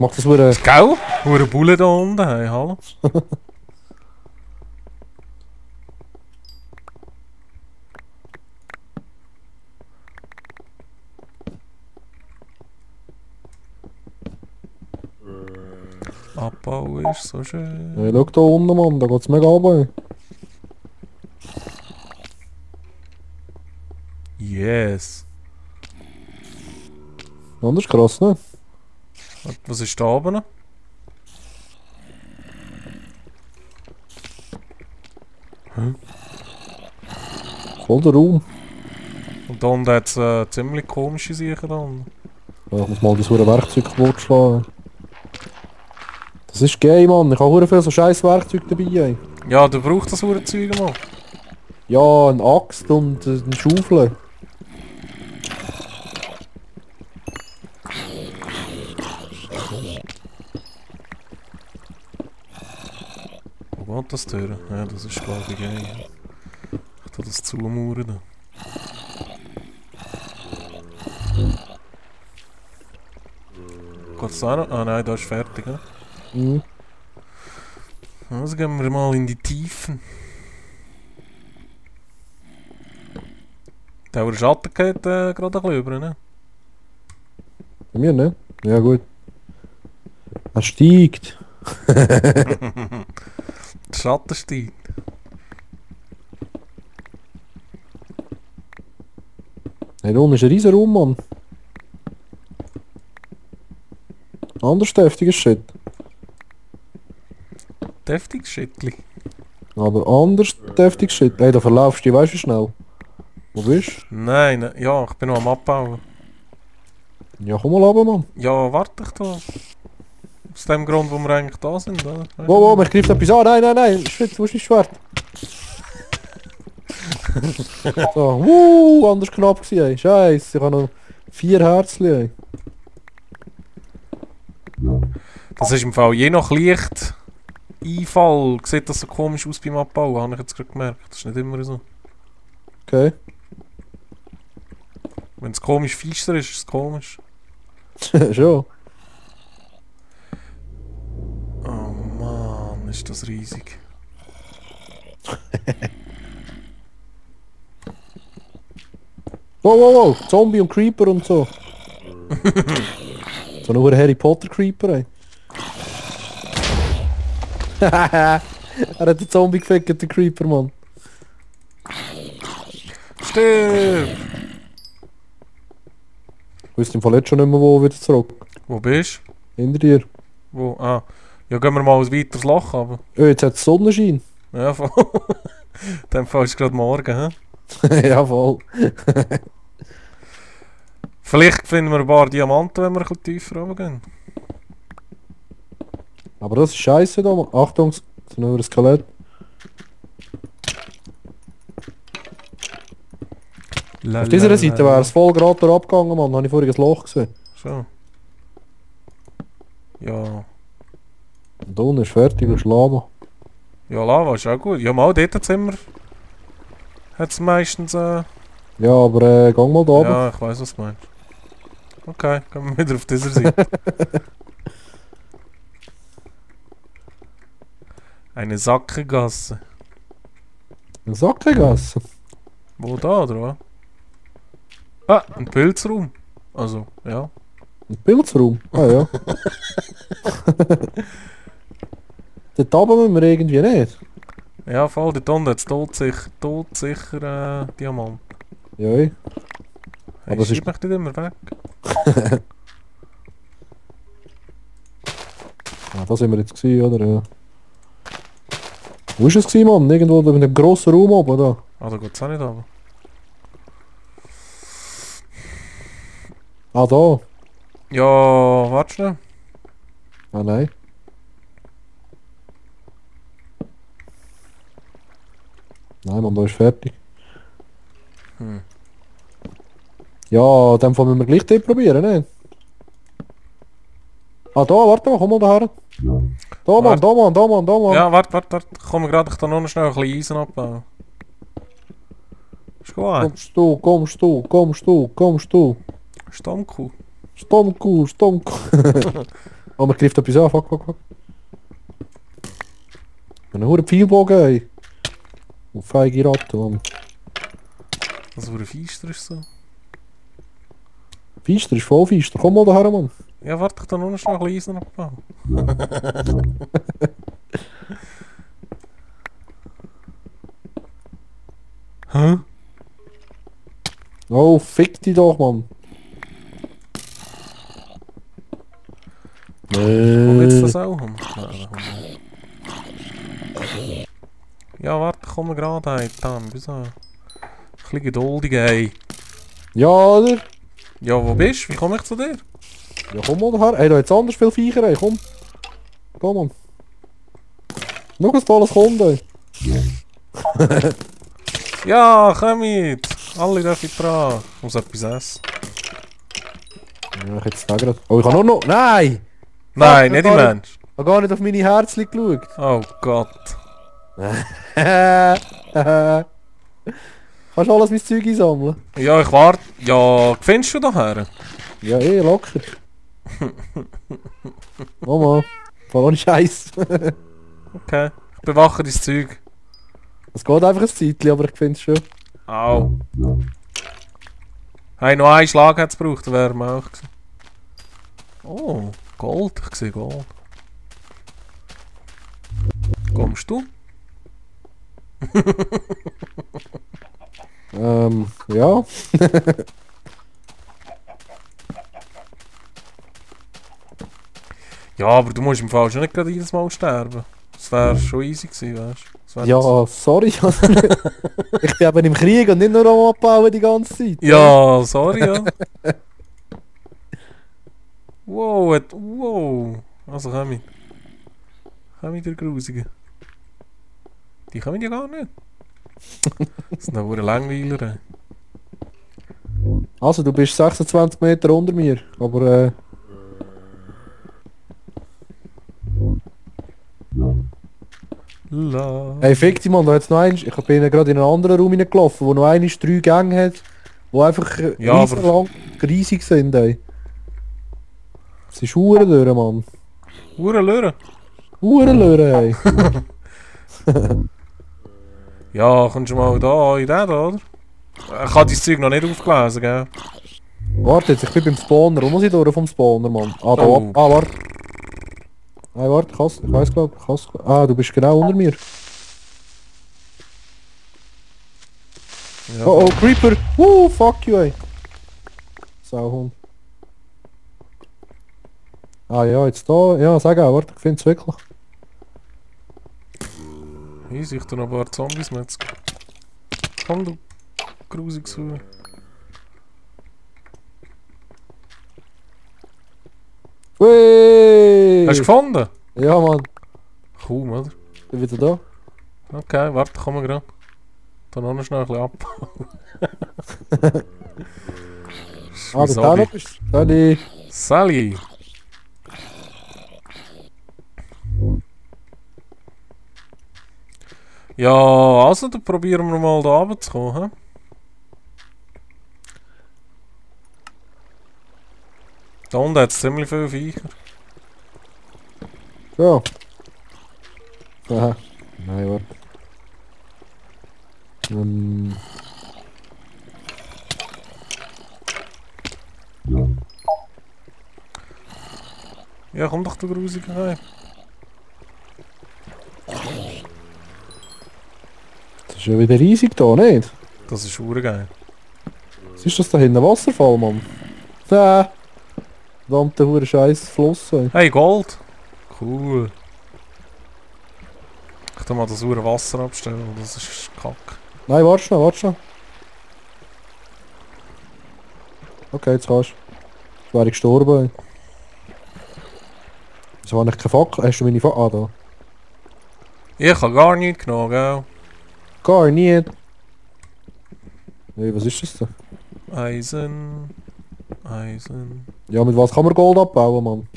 macht das hure... Gell? Hure Bulle da unten, hey, hallo? Abbau ist so schön. Hey, schau da unten, Mann, da geht's mega runter. Yes. Ja, das ist krass, ne? Was ist da oben? Voll der Raum. Und da unten hat es ziemlich komische Sachen da unten. Ja, ich muss mal das hure Werkzeug kaputt schlagen. Das ist geil, Mann. Ich habe hure viel so scheiß Werkzeug dabei. Ey. Ja, du brauchst das hure Zeug mal. Ja, eine Axt und eine Schaufel. Wo geht das Tür? Ja, das ist glaube ich geil. Ich tue das zumauern da. Geht's da noch? Ah nein, da ist fertig, ne? Mhm. Also gehen wir mal in die Tiefen. Der Schatten geht gerade ein bisschen über, ne? Bei mir, ne? Ja, gut. Er steigt. Der Schatten steigt. Hey, da unten ist ein riesen Raum, Mann. Anders deftiger Shit. Deftiges Schittli. Aber anders deftiges Shit. Hey, da verlaufst du, weißt du wie schnell? Wo bist Nein, ne, ja, ich bin noch am Abbauen. du? Ja, komm mal runter, Mann. Ja, warte ich da. Aus dem Grund, wo wir eigentlich da sind, oder? Weißt Wow, du? wow, mich greift etwas an. Nein, nein, nein. Shit, wo ist mein Schwert? So, anders knapp gewesen, ey. Scheiße, ich habe noch 4 Herzchen, ey. Das ist im Fall je nach Licht Einfall. Sieht das so komisch aus beim Abbauen, habe ich jetzt gerade gemerkt. Das ist nicht immer so. Okay. Wenn es komisch feister ist, ist es komisch. Schon. Oh Mann, ist das riesig. Wow, wow, wow. Zombie und Creeper und so. So ein Harry Potter Creeper, ey. Er hat den Zombie gefickt, der Creeper, Mann. Stirb! Ich wüsste im Fall jetzt schon nicht mehr, wo wieder zurück. Wo bist Hinter dir. du? Wo? Ah. Ja, gehen wir mal ein weiteres Loch, aber. Oh, jetzt hat es Sonnenschein. Ja, voll. In dem Fall ist es gerade morgen, hä? Ja, voll. Vielleicht finden wir ein paar Diamanten, wenn wir ein bisschen tiefer runtergehen. Aber das ist scheiße da, Mann. Achtung, es ist nur ein Skelett. Auf dieser Seite wäre es voll gerade abgegangen, Mann. Da habe ich vorhin ein Loch gesehen. So. Ja. Und da unten ist fertig, das ist Lava. Ja, Lava ist auch gut. Ja, mal dort hat's immer. Hat's meistens. Ja, aber gang mal da oben. Ja, ich weiß, was du meinst. Okay, gehen wir wieder auf dieser Seite. Eine Sackengasse. Ein Sackengasse. Wo da, oder was? Ah, ein Pilzraum. Also, ja. Ein Pilzraum? Ah ja. Dort oben müssen wir irgendwie nicht. Ja, voll, dort unten hat es todsicher Diamant. Ja, ey. Hey, Aber es ist- schieb mich nicht immer weg. Ja, da sind wir jetzt gewesen, oder? Ja. Wo ist es gewesen, Mann? Irgendwo in dem grossen Raum oben, da. Ah, da geht's auch nicht runter. Ah, da. Ja, warte schnell. Ah, nein. Nein, Mann, da ist fertig. Hm. Ja, in dem Fall müssen wir gleich den probieren, ne? Ah, da, warte mal, komm mal daher. Da, Mann, Warte. da, Mann, da, Mann, da, Mann. Ja, warte. Ich komme gerade, ich kann nur noch schnell ein bisschen Eisen abbauen. Ist gut. Kommst du. Stammkuh. Stammkuh. Oh, man greift etwas an. Fuck, fuck, fuck. Einen hohen Pfeilbogen, ey. Und feige Ratte, Mann. Das war ein Feister ist so. Feister ist voll Feister. Komm mal daher, Mann. Ja, warte, ich da nur noch schnell ein bisschen Eisen abbauen. Hä? Oh, fick dich doch, Mann. Wo jetzt das auch haben? Nein, ja, warte, komm mal gerade heim. Dann, bis ein bisschen geduldig, ey. Ja, oder? Ja, wo bist du? Wie komme ich zu dir? Ja, komm mal daher. Ey, da hat's anders viel Viecher, ey. Komm. Komm, Mann. Schau, was da alles kommt, ey. Ja, komm mit! Alle dürfen dran. Ich muss etwas essen. Ja, ich hätte es gerade. Oh, ich kann nur noch. Nein! Nein, nicht im Mensch. Ich habe gar nicht auf meine Herzchen geschaut. Oh Gott. Kannst du alles mein Zeug einsammeln? Ja, ich warte. Ja, findest du daher? Ja, eh, locker. Mama, voll ohne Scheiß. Okay. Ich bewache dein Zeug. Es geht einfach ein Zeitchen, aber ich finde es schon. Au. Hey, noch einen Schlag hätte es gebraucht, dann wäre wir auch gewesen. Oh, Gold. Ich sehe Gold. Kommst du? Ja. Ja, aber du musst im Fall schon nicht gerade jedes Mal sterben. Das wäre schon easy gewesen, weißt du? Ja, sorry. Ich bin eben im Krieg und nicht nur am Abbauen die ganze Zeit. Ja, sorry, ja. Wow, wow. Also komm ich. Komm ich, der Grusige. Die kommen ja gar nicht. Das sind aber Langweiler. Ey. Also, du bist 26 Meter unter mir, aber La. hey, fick dich, Mann, da hat's noch eins. Ich bin gerade in einen anderen Raum hineingelaufen, wo noch einmal 3 Gänge hat, wo einfach Ja, riesenlang riesig sind, ey. Es ist Huren durch, Mann. Hurenlöhren. Huren lören, ey. Ja, kommst du mal da in den da, oder? Ich habe dein Zeug noch nicht aufgelesen, gell? Warte jetzt, ich bin beim Spawner. Wo muss ich durch vom Spawner, Mann? Ah, da Oh. ab. Ah, warte. Nein, warte, ich weiß glaub, ah, du bist genau unter mir. Ja, Oh, oh, Creeper! Fuck you, ey! Sauhund. Ah ja, jetzt da. Ja, sag auch, warte, ich find's wirklich. Easy, ich tu noch ein paar Zombies mit. Komm, du grusiges Huhn. Whey! Hast du gefunden? Ja, Mann. Kaum, oder? Bin wieder da. Okay, warte, komm mal gerade. Dann noch schnell ein bisschen ab. Ah, du da noch bist. Sally. Sally! Ja, also dann probieren wir mal da runterzukommen, hä? Da unten hat es ziemlich viele Viecher. Ja. Aha. Nein, warte. Ja, komm doch, du Grusiger rein. Das ist ja wieder riesig da, nicht? Das ist geil. Was ist das da hinten? Ein Wasserfall, Mann? Da. Verdammte hure Scheiß Fluss, ey. Hey, Gold! Cool. Ich tu mal das hure Wasser abstellen, das ist kack. Nein, warte schnell, warte schnell. Okay, jetzt kannst du. Jetzt wäre ich gestorben, ey. Wieso habe ich keine Fackel? Hast du meine Fackel? Ah, da. Ich habe gar nichts genommen, gell? Gar nicht. Hey, was ist das denn? Eisen. Eisen. Ja, mit was kann man Gold abbauen, Mann?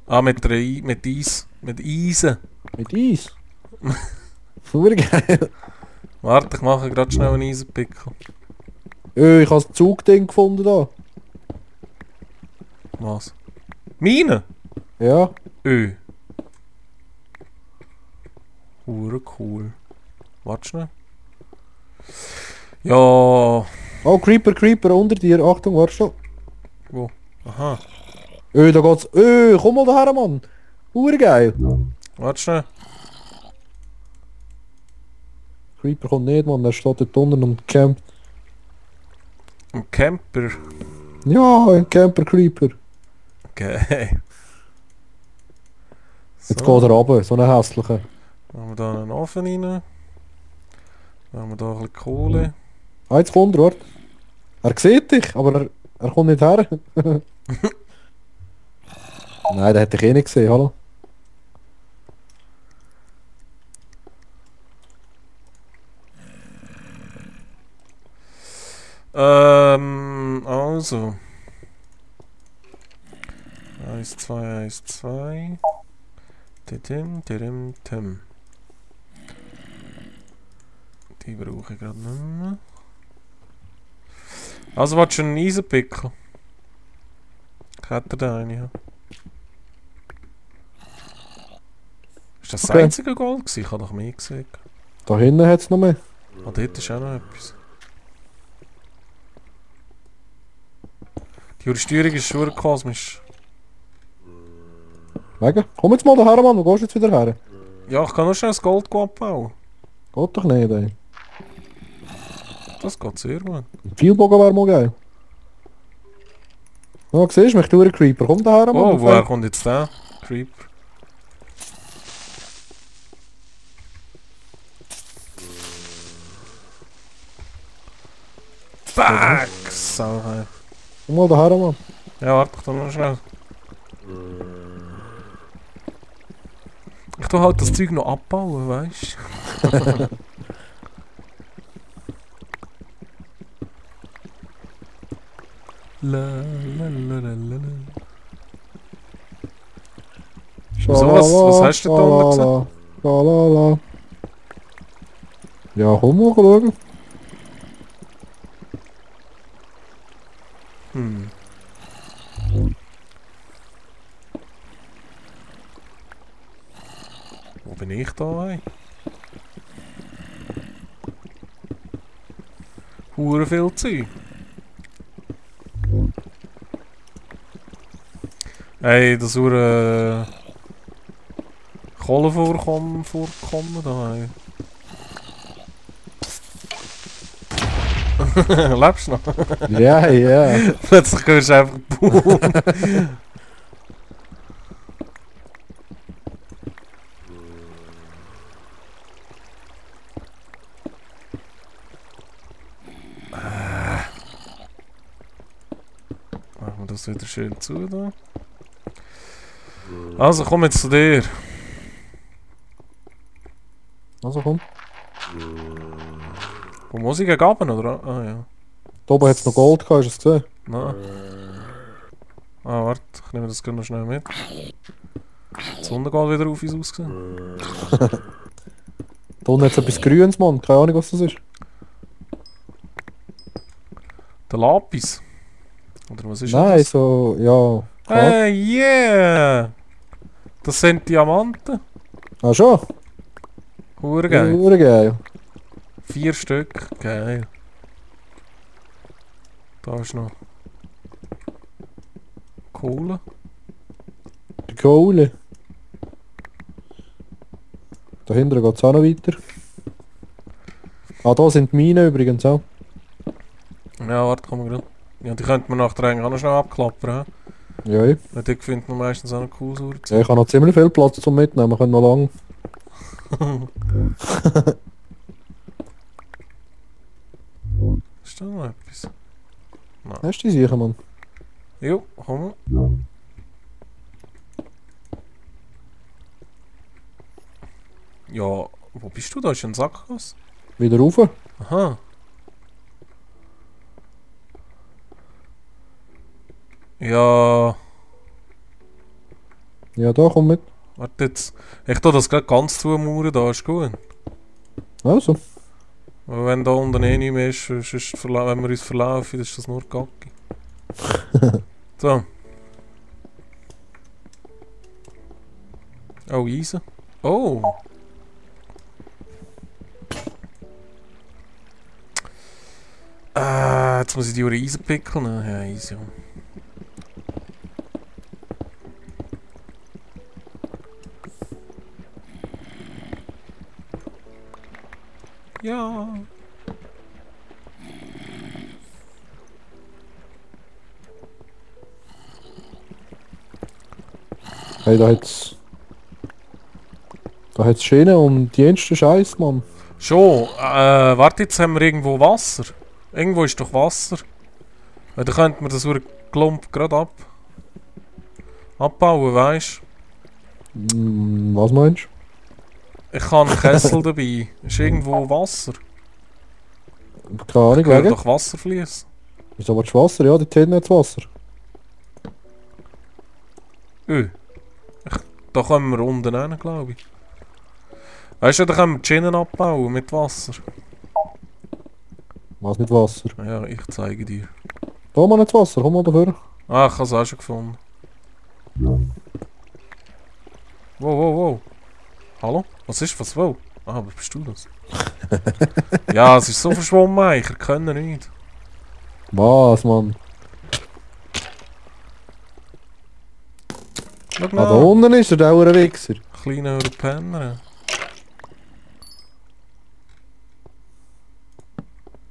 Ah, mit Eis. Mit Eisen. Mit Eis? Super geil. Warte, ich mache gerade schnell einen Eisenpickel. Ich habe das Zugding gefunden da. Was? Mine? Ja. Hure cool. Warte schnell. Ja. Oh, Creeper, Creeper, unter dir. Achtung, warte schon. wo? Aha. Da geht's. Komm mal daher, Mann. Hure geil. Warte schnell. Creeper kommt nicht, Mann. Der steht dort unten und campt. Ein Camper. Ja, ein Camper Creeper. Okay. Jetzt geht er runter, so ein hässlicher. Machen wir da einen Ofen rein. Machen wir da ein bisschen Kohle. Ah, jetzt kommt er, warte. Er sieht dich, aber er kommt nicht her. Nein, der hätte ich eh nicht gesehen, hallo. Also. 1, 2, 1, 2. Tidim, tidim, tim. Die brauche ich gerade nicht mehr. Also, was schon einen Eisenpickel? Ich hätte da einen, ja. Ist das das Okay. einzige Gold gewesen? Ich habe doch mehr gesehen. Da hinten hat es noch mehr. Ah, dort ist auch noch etwas. Die Steuerung ist schon kosmisch. Wegen? Komm jetzt mal daher, Mann. Wo gehst du jetzt wieder her? Ja, ich kann nur schnell das Gold abbauen. Geht doch nicht, ey. Das geht sehr gut. Ein Pfeilbogen wäre mal geil. Oh, siehst du mich, du Creeper. Komm daher, Mann. Oh, woher kommt jetzt der? Creeper. Fuck! Sauerei. Komm mal daher, Mann. Ja, warte, ich tu noch schnell. Ich tu halt das Zeug noch abbauen, weißt du? La la la la la la. So, was hast du da unten gesehen? Schalala. Ja, komm mal schauen. Wo bin ich da, ey? Hure viel Zeug. Ey, das hure Kohlevorkommen da, ey. Lebst du noch? Ja, ja. Plötzlich hörst du einfach Boom. Machen wir das wieder schön zu da. Also komm jetzt zu dir. Also komm. Wo muss ich gehen, oder? Ah ja. Da oben hat es noch Gold gehabt, hast du es gesehen? Nein. Ah, warte, ich nehme das noch schnell mit. Die Sonne geht wieder auf uns ausgesehen. Da unten hat es etwas Grünes, Mann. Keine Ahnung, was das ist. Der Lapis. Oder was ist Nein, das? so, ja. Klar. Hey, yeah! Das sind Diamanten. Ah, schon? Hure geil. Hure geil. 4 Stück. Geil. Da ist noch Kohle. Die Kohle. Dahinter geht es auch noch weiter. Ah, da sind die Minen übrigens auch. Ja, warte, komm mal gerade. Ja, die könnte man nachher eigentlich auch noch schnell abklappern. He? Ja, Weil die findet man meistens auch noch cool so. ja, ich habe noch ziemlich viel Platz zum Mitnehmen. Wir können noch lang. Ist da noch etwas? Hast du die sicher, Mann? Jo, komm. Ja, wo bist du? Da ist ein Sackgasse. Wieder rauf. Aha. Ja, Ja, da, komm mit. warte jetzt. Ich tue das gerade ganz zumauern, da ist gut. Also. Weil wenn da unten eh nicht mehr ist, sonst wenn wir uns verlaufen, dann ist das nur Gacki. So. Oh, Eisen. Oh! Jetzt muss ich die Eisen pickeln. Ja, easy. Ja. Hey, da hat's... Da hat's Schienen und die jensten Scheiß, Mann. Schon. Warte, jetzt haben wir irgendwo Wasser. Irgendwo ist doch Wasser. Da könnte man das Klump gerade abbauen, weißt Hm, was meinst du? Ich habe einen Kessel dabei. Ist irgendwo Wasser? du? Keine Ahnung, Ich höre wegen. doch Wasser fließen. Wieso willst du Wasser? Ja, dort hinten hat's Wasser. Da kommen wir unten rein, glaube ich. Weißt du, da können wir die Schienen abbauen mit Wasser. Was mit Wasser? Ja, ich zeige dir. Da mal nicht Wasser, komm mal dafür. Ah, ich habe es auch schon gefunden. Wow. Hallo? Was ist was? Wow. Ah, was bist du das? Ja, es ist so verschwommen, ich erkenne nicht. Was, Mann? Schau Ah, da mal, unten ist er, der hure Wichser. kleiner Penner.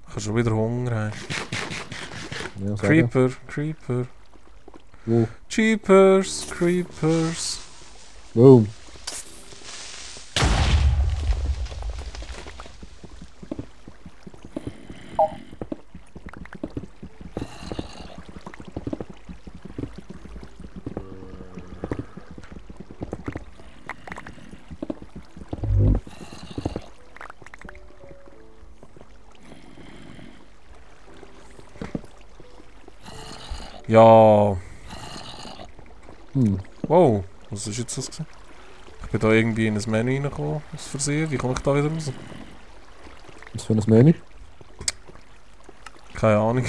Ich habe schon wieder Hunger. Hey. Ja, sag ja. Creeper. Wo? Creepers. Boom. Ja. Hm. Wow, was ist jetzt das gewesen? Ich bin da irgendwie in ein Menü reingekommen, aus Versehen. Wie komme ich da wieder raus? Was für ein Menü? Keine Ahnung.